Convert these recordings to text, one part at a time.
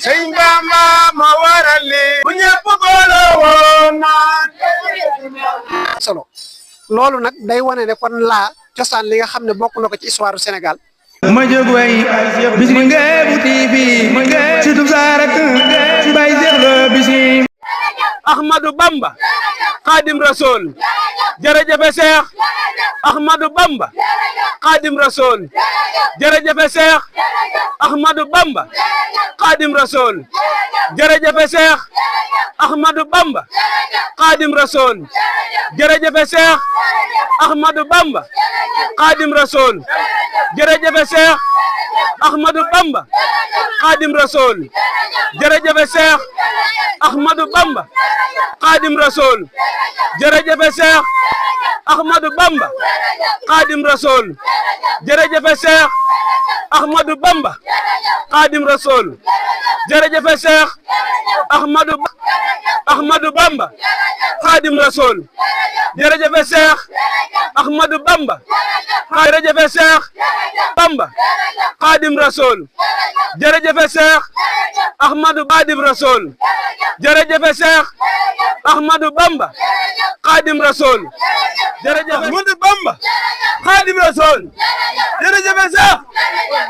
Sëñ Bamba ma waral lii bu ñëpp booloo woon naan solo loolu nag day wane ne kon laa cosaan li nga xam ne bokk na ko ci histoire du Sénégal ma jóg way Bichri Nguébou TV surtout sarak si bay Cheikh Lo Bichri Ahmadou Bamba Khadim Rasoul jërëjëf Cheikh Ahmadou Bamba Khadim Rasoul jërëjëf Cheikh Ahmadou Bamba Khadim Rasoul jërëjëf Cheikh Ahmadou Bamba Khadim Rasoul jërëjëf Cheikh Ahmadou Bamba Khadim Rasoul jërëjëf Cheikh Ahmadou Bamba Khadim Rasoul jërëjëf Cheikh Ahmadou Bamba Khadim Rasoul jërëjëf Cheikh Ahmadou Bamba Khadim Rasoul jërëjëf Cheikh Ahmadou Bamba Khadim Rasoul jërëjëf Cheikh Ahmadou Bamba Khadim Rasoul jërëjëf Cheikh Ahmadou Bamba jërëjëf Cheikh Bamba Khadim Rasoul jërëjëf Cheikh Ahmadou Khadim Rasoul jërëjëf Cheikh Ahmadou Bamba Khadim Rasoul jërëjëf Ahmadou Bamba Khadim Rasoul jërëjëf Cheikh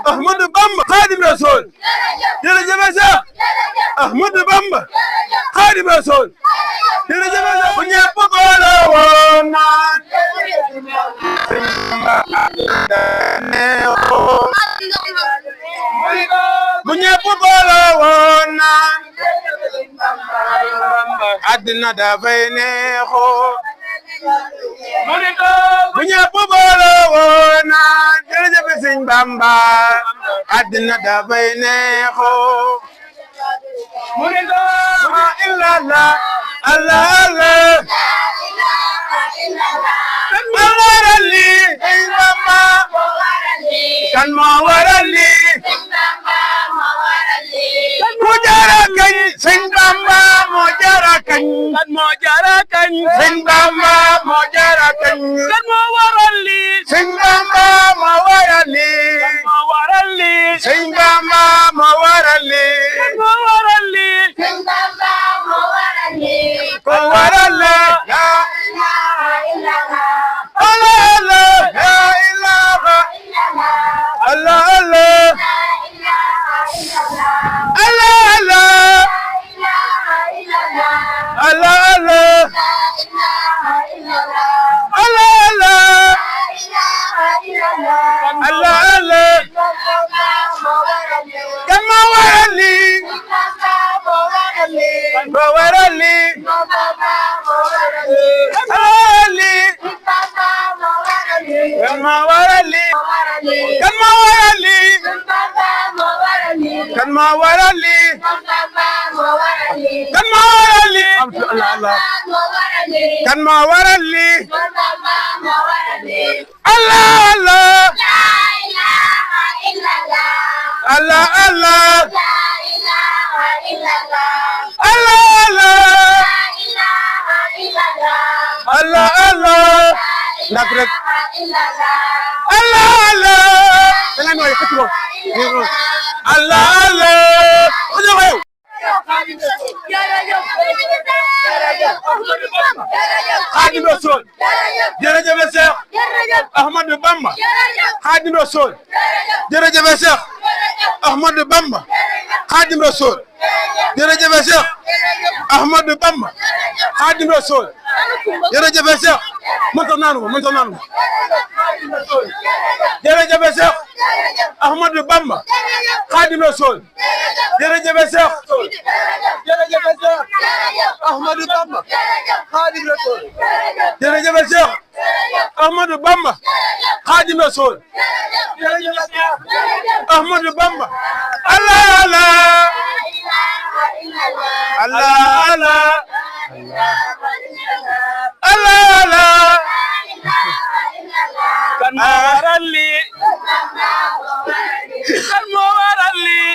Ahmadou Bamba Khadim Rasoul jërëjëf Cheikh Ahmadou Bamba Khadim Rasoul jërëjëf bu ñëpp booloo woon naan bu ñëpp booloo woon naan àddina dafay neexoo bu ñëpp booloo woon naan jërëjëf Sëñ Bamba àddina dafay neexoo illallah Allah Allah kan moo waral lii Sëñ Bamba kan moo waral lii mu jara kañ Sëñ Bamba moo jara kañ kan moo jara kañ Sëñ Bamba moo jara kañ kan moo waral lii Sëñ Bamba moo waral lii kan moo waral lii Sëñ Bamba moo waral lii kan moo waral lii Sëñ Bamba moo waral lii ko waral la Allah Allah la ilaha Allah Allah kan ma waral lii kan ma waral lii kan ma waral lii Allah Allah Allah Allah Allah Allah Allah nak rek Allah Allah dengan way xëcc Allah Allah Khadim Rasoul jërëjëf Cheikh Ahmadou Bamba Khadim Rasoul jërëjëf Cheikh Ahmadou Bamba Khadim Rasoul jërëjëf Cheikh Ahmadou Bamba Khadim Rasoul jërëjëf Cheikh man tam naanu jërëjëf Cheikh Ahmadou Bamba Khadim Rasoul jërëjëf Cheikh Ahmadou Bamba Khadim Rasoul jërëjëf Cheikh Ahmadou Bamba Khadim Rasoul jërëjëf Cheikh Ahmadou Bamba Allah Allah Allah Allah Allah Allah kan moo waral lii kan moo waral lii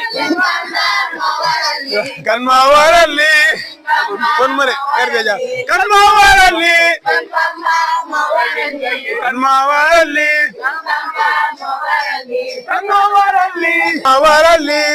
kan moo waral lii kon ma ne RDJ kan moo waral lii kan moo waral lii kan moo waral lii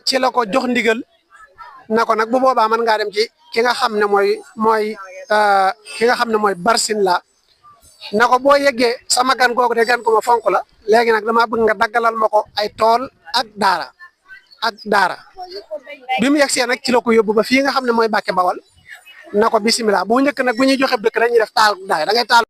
ci la ko jox ndigal na ko nag bu boobaa mën ngaa dem ci ki nga xam ne ki nga xam ne mooy barsin la na ko boo yeggee sama gan googu de gan ko ma fonk la léegi nag damaa bëgg nga daggalal ma ko ay tool ak daara bi mu yegsee nag ci la ko yóbbu ba fii nga xam ne mooy Mbàkke Bawal na ko bisimilah bu njëkk nag bu ñuy joxe dëkk dañuy def taal daay da ngay taal